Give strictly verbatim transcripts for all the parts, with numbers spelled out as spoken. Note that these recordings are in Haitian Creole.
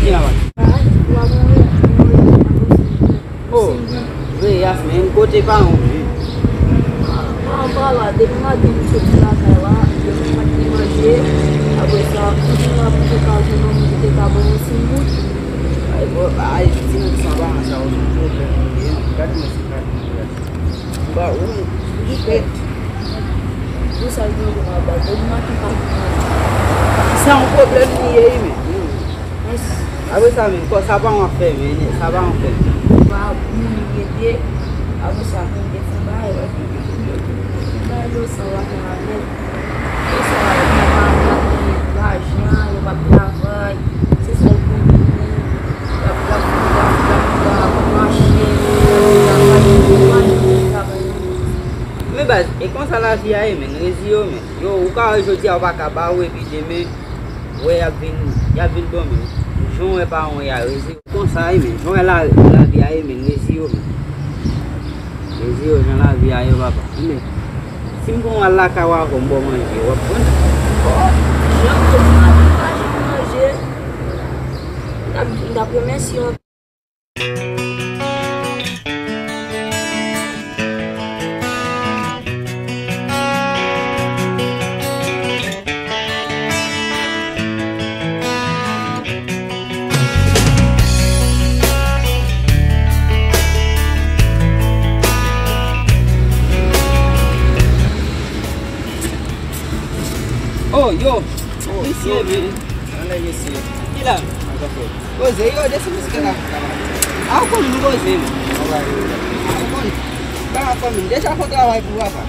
Ay, w ap manje, manje, manje. Oh, Reyas, men kote pa yon vi. An pa la, depi maten m soti lakay la, depi m pa t gen manje, apre sa, tout moun ap bouke ka jwenn yon moun ki te ka ban yon ti bout. Ay, bro, ay, timoun sa pa sa, ou se yon pwoblèm, ou ye, gade mwen se pa yon pwoblèm. Ba, ou, ou fèt. Pou sa, yo, yo, ba, ba, depi maten pa t gen manje. Sa yon pwoblèm li ye, men. Apre sa menm, kò sa pa yon afè, men, sa pa yon afè. Pa moun rete, apre sa moun te fè bagay, bagay yo san waka avèk. E sa, yo pa, pa gen lajan, yo pa travay, se sèl pou vini, y ap, y ap, y ap, y ap, y ap mache, y ap, y ap mache, y ap mache pou travay. Men baz, e konsa lavi a ye, men, reziye w, men. Yo, ou ka wè jodi a, ou pa ka ba ou, epi demen, wè, y ap vin, y ap vin bon, men jan w wè pa yon yare, se konsa, wi, men jan w wè la, lavi a ye, men reziye w, men reziye w, jan lavi a ye, papa, men si m pran w al lakay w avè w, m ba w manje, w ap konn. Jan m te di maten, m pa janm manje. M t ap, m t ap remèsye w. Oh, yo. Oh, mesye, yo, men. Anlè, mesye. Ki la? Anlè, fè. Koze, yo, desann bisikèt la. A, ou konn nou koze, men. Anlè, yo. A, ou konn. Ba, konn, deja fè travay pou papa.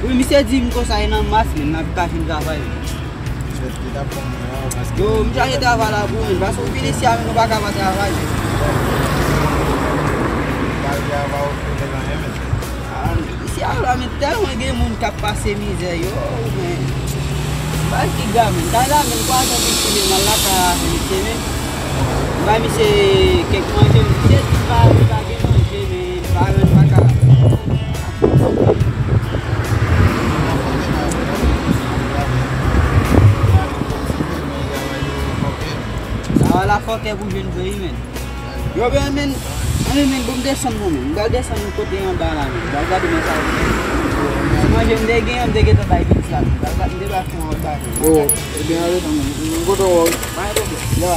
Wi, misye di m konsa, e nan mas, men, n ap ka fin travay. Yo, m chaje travay la pou ou, men. Paske ou vin isi a, men, nou pa ka pa travay, men. Isi a la, men, tèlman gen moun k ap pase mizè, yo, men. Bay piga, men. Kay la, men, kwa sa te fini, m al lakay avè misye, men. M bay misye kèk manje, men. Misye di pa, li pa gen manje, men, li pa jwenn, pa ka. Sa a la fòkè pou jwenn vre, men. Yo, men, men, men, men, bon, m desann non, men. M pral desann yon kote anba la, men. M pral gade men sa. Si manje m te gen, m te gentan bay pitit la, men. M pral gade, m te bay fon anba, men. Oh, ebyen, ale, men. M kontan wè w. Pa gen pwoblèm. Ya.